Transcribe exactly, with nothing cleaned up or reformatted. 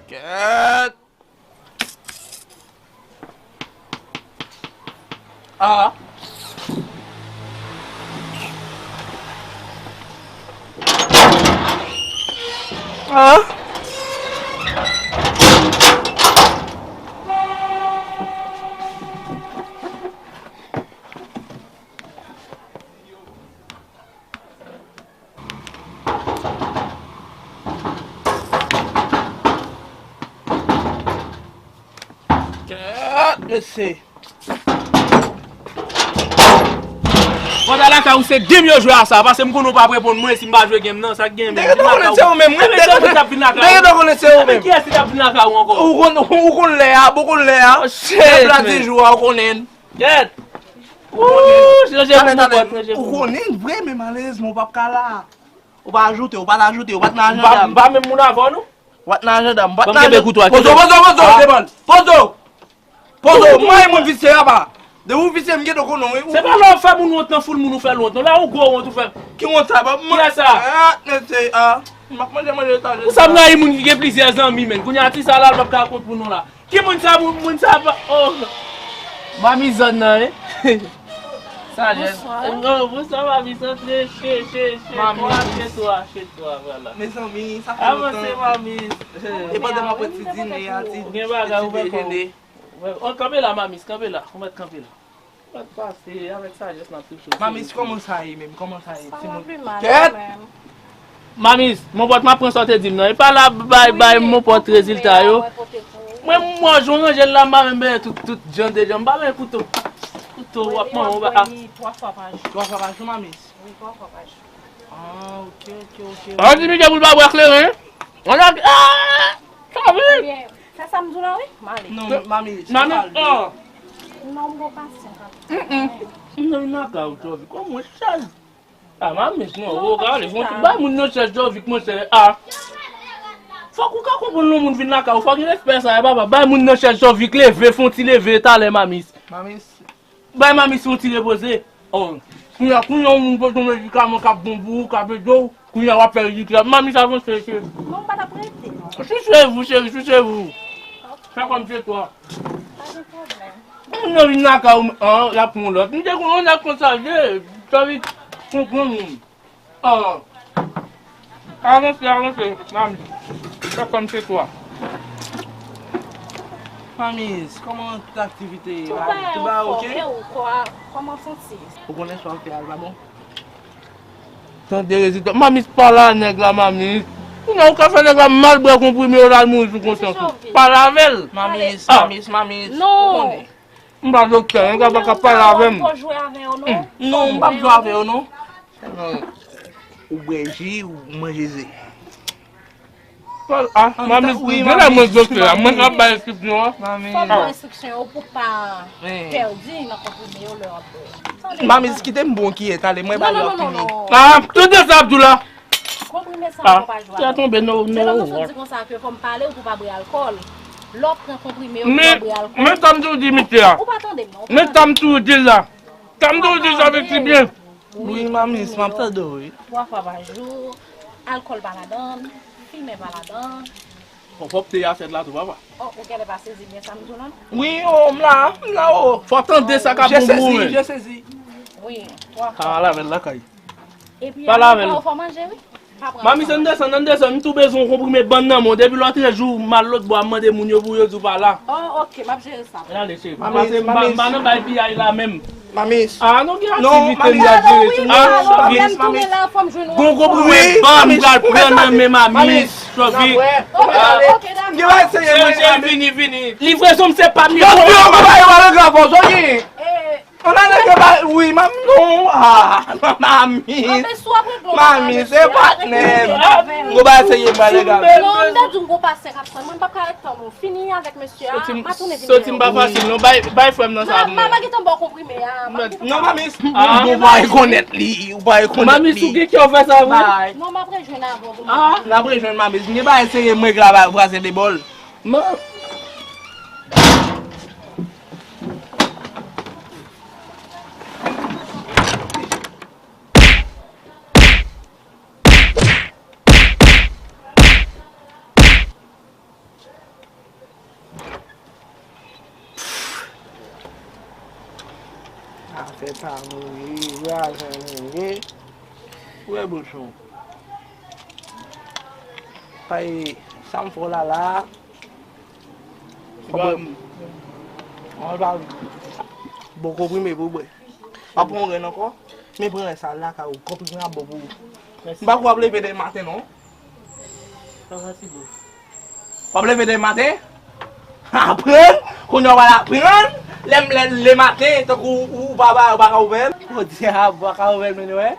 Kèt! Ah. Ah. Kèt, mesye. Mwen ta lakay ou se game yo jwe a sa, paske m konnen w p ap reponn mwen si m pa jwe game nan, sa k gen menm. Nèg yo ta konnen se ou menm, nèg yo ta konnen se ou menm. Kiyès ki t ap vin lakay ou ankò? Ou konn, ou konn lè a, bon konn lè a. Lè pla di jou a, ou konnen. Kèt! Ou konnen vre, men malerezman, ou p ap ka la. Ou pa ajoute, ou pa t ajoute, ou pa t nan ajanda m. M pa menm moun avè w, non. Ou pa t nan ajanda m, ou pa t nan ajanda m. Pozo, pozo, pozo, devan. Pozo! Pozo, mwen e moun visye apa. Depi ou visye, m gentan konnen w, wi. Se pa lè w fè moun wont nan foul moun ou fè l wont, non. Lè ou gwo wont ou fè. Ki wont sa, pa mwen? Kiyès sa? Ah, mesye, ah. M ap manje, manje sa. Ou sa m rayi moun ki gen plizyè zanmi, menn. Kounye a ti sa la, l p ap ka kont pou nou la. Ki moun sa, moun, moun sa pa, oh. Mami zòn nan, wi. Sajès. Bonswa. Oh, bonswa, mami, antre, che, che, che, mami, che twa, che twa, vwala. Mezanmi, sa fè lontan. Avanse, mami. E pandan m ap pran ti dine a, ti, ti dejene. Ou gen bagay, ou fè kò. Oh, kanpe la, mami, kanpe la. Ou mèt kanpe la. Mèt pase, avèk sajès n ap toujou. Mami, kòman sa ye menm? Kòman sa ye? Sa va pi mal kanmenm. Mamis, monpòt m ap pran sa w te di m nan. E pa la bay, bay monpòt rezilta yo. Mwen, m wè jan w ranje l la, m pa menm benyen tout, tout jan de jan. M pa benyen kouto. Kouto, w ap manman w pa. Twa fwa pa jou. Twa fwa pa jou, mamis? Wi, twa fwa pa jou. Ah, ok, ok, ok. An di Miguel pou l pa bwè kleren. An a, ah, sa vle. Ebyen, fè sa m di w la, wi. M ale. Non, mamis, mamis, oh. Non, m gon pasyan. Mm, mm. M nan vin lakay ou, Tchòvi. Kòman chèz? Ah, mamis, non, ou ka ale, fon ti bay moun nan chèz Tchòvik, monchè. Ah. Fòk ou ka konprann lè yon moun vin lakay ou, fòk gen respè sa, papa. Bay moun nan chèz Tchòvik, leve, fon ti leve, talè, mamis. Mamis. Bay mamis yon ti repoze. Oh. Kounye a, kounye a, yon moun pote yon medikaman k ap bon pou ou, k ap ede w. Kounye a, w ap fè ridikil. Mamis, avanse, cheri. Non, m pa t ap rete, non. Chouchou e vou, cheri, chouchou e vou. Fè kòm se twa. Pa gen pwoblèm. Moun nan vin lakay ou, an, y ap pran lòt. M te konn yon nèg konsa, je, sa vin konprann moun. An. Avanse, avanse, mami. Fè kòm se twa. Mamis, kòman tout aktivite yo? Tout bagay ok? Kòman w santi? Ou konnen sa w fè a, l pa bon? Tande rezilta. Mamis, pale a nèg la, mamis. Kounye a ou ka fè nèg la mal bwè konprime yo, l al mouri sou konsyans ou. Pale avè l. Mamis, mamis, mamis. Non. Ou konnen. M pa doktè, nèg la pa ka pale avè m. Non, m p ap jwe avè yo, non. Ou bwè ji, ou manje ze. Ah, mamis, genlè mwen doktè a, mwen k ap bay enstriksyon an. Fò w pran enstriksyon yo pou pa pèdi nan konprime yo lè w ap bwè. Mamis, kite m bon kiyè, talè, mwen ba yo ap fini. Ah, tout de sa ap di w la. Konprime sa, ou pa jwe avè l. Tonbe, non, non. Se lè w sot di konsa ke fò m pale w pou pa bwè alkòl. Lè w pran konprime yo, ou pa bwè alkòl. Men sa m toujou di misye a. Ou pa tande m, non. Men sa m toujou di l la. Sa m toujou di l, sa vle di byen. Wi, mamis, m ap tande w, wi. Twa fwa pa jou, alkòl pa ladan, fimen pa ladan. Bon, fò w te afè la tou, papa. Oh, ou genlè pa sezi byen sa m di w la, non? Wi, oh, m la, m la, oh. Fò w tande sa k ap bon pou ou menm. Je sezi, je sezi. Wi, twa fwa. Pale avè l lakay. Epi, pale avè l. Fò w manje, wi. Mami, ann desann, ann desann. M tou bezwen yon konprime bann nan men w. Depi lòtrejou, m al lòtbò, m mande moun yo pou yo di w pa la. Oh, ok, m ap jere sa. Ann ale, cheri. Mamis, m pa nan bay piyay la menm. Mamis. Ah, nou gen aktivite nou ap jere tou. Ah, mamis, mamis. Gon konprime bann m pral pran nan men mamis. Tchòvi. Ok, ok, dakò. Cheri, vini, vini. Livrezon m se pa m li. Yo di yo pa bay yo pa nan gran fòs, ok. Ann ale ke ba, wi, mam, non, ah, mamis. Mamis, se patnè m. Gon bagay serye m pral regle avè l. Non, m te di w m gon pasyan k ap tann mwen, m p ap ka ret tann ou. Fini avèk mesye a, m a tounen vin wè w. Soti m pa fasil, non, bay, bay frè m nan sa pou mwen. Mama gentan ba w konprime a. Non, mamis, ou pa rekonèt li, ou pa rekonèt li. Mamis, ou gen kè w fè sa vre? Non, m ap rejwenn avè w pou mwen. N ap rejwenn, mamis. M gen bagay serye m regle avè l, vwazen de bòl. Afè pa mouri, vwazen mouri. Ou wè bouch ou. Ay, sa m fè w la la. Bon konprime pou bwè. W ap pran yon grenn ankò? Men pran sa lakay ou, konprime ap bon pou ou. M pa kwè w ap leve demen maten non. W ap leve demen maten? Aprann, kounye a w al aprann. Lè m lè lematen, tankou ou pa, ou pa ka ouvè l. Jodi a, ou pa ka ouvè l, men wè.